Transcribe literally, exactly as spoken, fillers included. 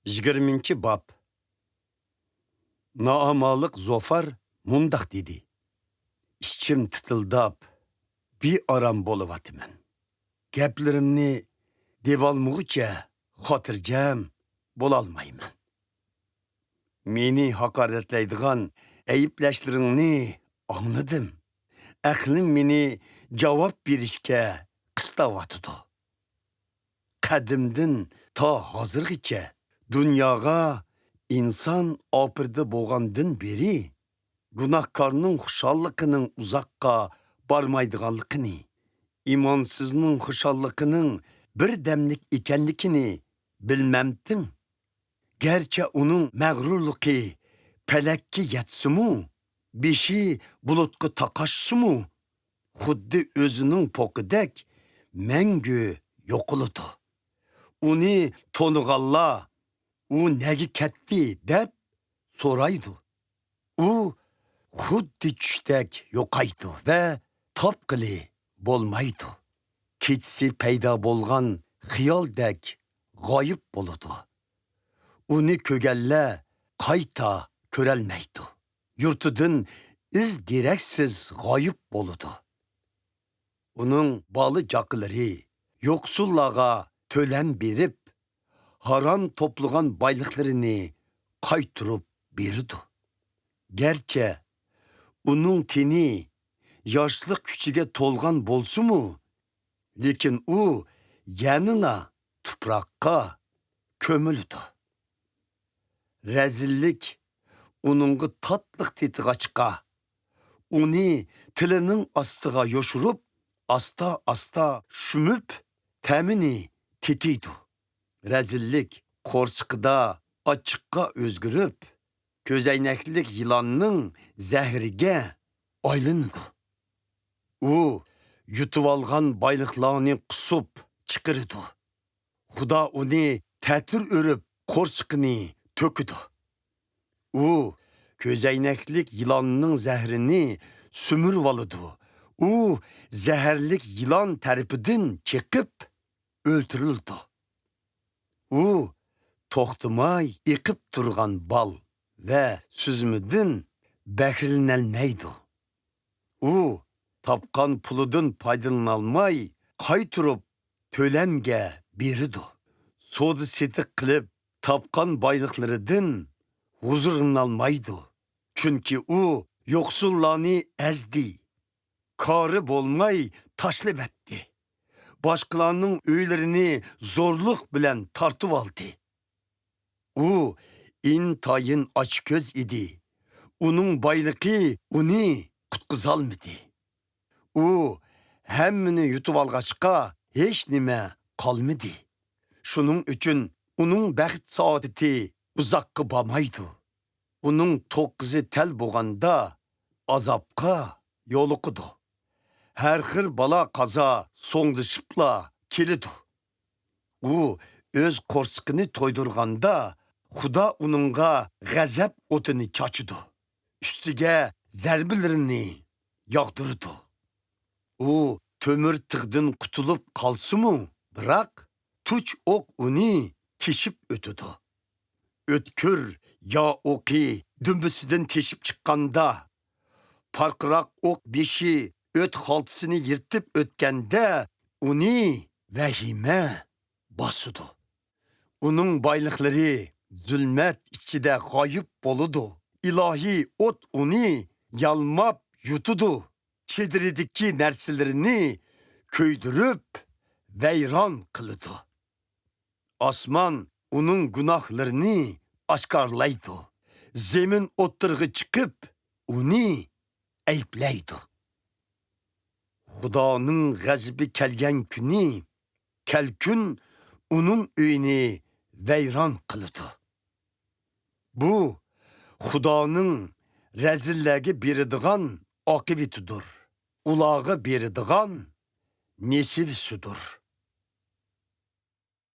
يىگىرمىنچى باب. نائامالىق زوفار مۇنداق دېدى: «ئىچىم تىتىلداپ، بىئارام بولۇۋاتىمەن. گەپلىرىمنى دېۋالمىغۇچە خاتىرجەم بولالمايمەن. مېنى ھاقارەتلەيدىغان ئەيىبلەشلىرىڭنى ئاڭلىدىم. ئەقلىم مېنى جاۋاب بېرىشكە قىستاۋاتىدۇ. قەدىمدىن تا ھازىرغىچە دۇنياغا ئىنسان ئاپىرىدە بولغاندىن بېرى، گۇناھكارنىڭ خۇشاللىقىنىڭ ئۇزاققا بارمايدىغانلىقىنى، ئىمانسىزنىڭ خۇشاللىقىنىڭ بىر دەملىك ئىكەنلىكىنى بىلمەمتىڭ؟ گەرچە ئۇنىڭ مەغرۇرلۇقى پەلەككە يەتسىمۇ، بېشى بۇلۇتقا تاقاشسىمۇ، خۇددى ئۆزىنىڭ پوقىدەك مەڭگۈ يوقىلىدۇ. ئۇنى تونۇغانلار، ئۇ نەگە كەتتى دەپ سورايدۇ. ئۇ خۇددى چۈشتەك يوقايدۇ ۋە تاپقىلى بولمايدۇ. كېچىسى پەيدا بولغان خىيالدەك غايىب بولىدۇ. ئۇنى كۆرگەنلەر قايتا كۆرەلمەيدۇ. يۇرتىدىن ئىز دېرەكسىز غايىب بولىدۇ. ئۇنىڭ بالا-چاقىلىرى يوقسۇللارغا تۆلەم بېرىپ، ھارام توپلىغان بايلىقلىرىنى قايتۇرۇپ بېرىدۇ. گەرچە ئۇنىڭ تېنى ياشلىق كۈچىگە تولغان بولسىمۇ، لېكىن ئۇ يەنىلا تۇپراققا كۆمۈلىدۇ. رەزىللىك ئۇنىڭغا تاتلىق تېتىغاچقا، ئۇنى تىلىنىڭ ئاستىغا يوشۇرۇپ، ئاستا-ئاستا شۈمۈپ، تەمىنى تېتىيدۇ. رەزىللىك قورسىقىدا ئاچچىققا ئۆزگىرىپ، كۆزەينەكلىك يىلاننىڭ زەھىرىگە ئايلىنىدۇ. ئۇ يۇتۇۋالغان بايلىقلارنى قۇسۇپ چىقىرىدۇ. خۇدا ئۇنى تەتۈر ئۈرۈپ، قورسىقىنى تۆكىدۇ. ئۇ كۆزەينەكلىك يىلاننىڭ زەھىرىنى سۈمۈرۈۋالىدۇ. ئۇ زەھەرلىك يىلان تەرىپىدىن چېقىپ ئۆلتۈرۈلىدۇ. ئۇ توختىماي ئېقىپ تۇرغان بال ۋە سۈزمىدىن بەھرىلىنەلمەيدۇ. ئۇ تاپقان پۇلىدىن پايدىلىنالماي، قايتۇرۇپ تۆلەمگە بېرىدۇ. سودا-سېتىق قىلىپ تاپقان بايلىقلىرىدىن ھۇزۇرلىنالمايدۇ. چۈنكى ئۇ يوقسۇللارنى ئەزدى، كارى بولماي تاشلىۋەتتى. باشقىلارنىڭ ئۆيلىرىنى زورلۇق بىلەن تارتىۋالدى. ئۇ ئىنتايىن ئاچكۆز ئىدى. ئۇنىڭ بايلىقى ئۇنى قۇتقۇزالمىدى. ئۇ ھەممىنى يۇتۇۋالغاچقا، ھېچنېمە قالمىدى. شۇنىڭ ئۈچۈن ئۇنىڭ بەخت سائادىتى ئۇزاققا بارمايدۇ. ئۇنىڭ توققۇزى تەل بولغاندا، ئازابقا يولۇقىدۇ. ھەر خىل بالا-قازا سوڭدىشىپلا كېلىدۇ. ئۇ ئۆز قورسىقىنى تويدۇرغاندا، خۇدا ئۇنىڭغا غەزەپ ئوتىنى چاچىدۇ، ئۈستىگە زەربىلىرىنى ياغدۇرىدۇ. ئۇ تۆمۈر تىغدىن قۇتۇلۇپ قالسىمۇ، بىراق تۇچ ئوق ئۇنى تېشىپ ئۆتىدۇ. ئۆتكۈر يا ئوقى دۈمبىسىدىن تېشىپ چىققاندا، پارقىراق ئوق بېشى ئۆت خالتىسىنى يىرتىپ ئۆتكەندە، ئۇنى ۋەھىمە باسىدۇ. ئۇنىڭ بايلىقلىرى زۇلمەت ئىچىدە غايىب بولىدۇ. ئىلاھىي ئوت ئۇنى يالماپ يۇتىدۇ. چېدىرىدىكى نەرسىلىرىنى كۆيدۈرۈپ ۋەيران قىلىدۇ. ئاسمان ئۇنىڭ گۇناھلىرىنى ئاشكارىلايدۇ. زېمىن ئوتتۇرىغا چىقىپ، ئۇنى ئەيىبلەيدۇ. خۇدانىڭ غەزىپى كەلگەن كۈنى، كەلكۈن ئۇنىڭ ئۆيىنى ۋەيران قىلىدۇ. بۇ خۇدانىڭ رەزىللەرگە بېرىدىغان ئاقىۋىتىدۇر. ئۇلارغا بېرىدىغان نېسىۋىسىدۇر.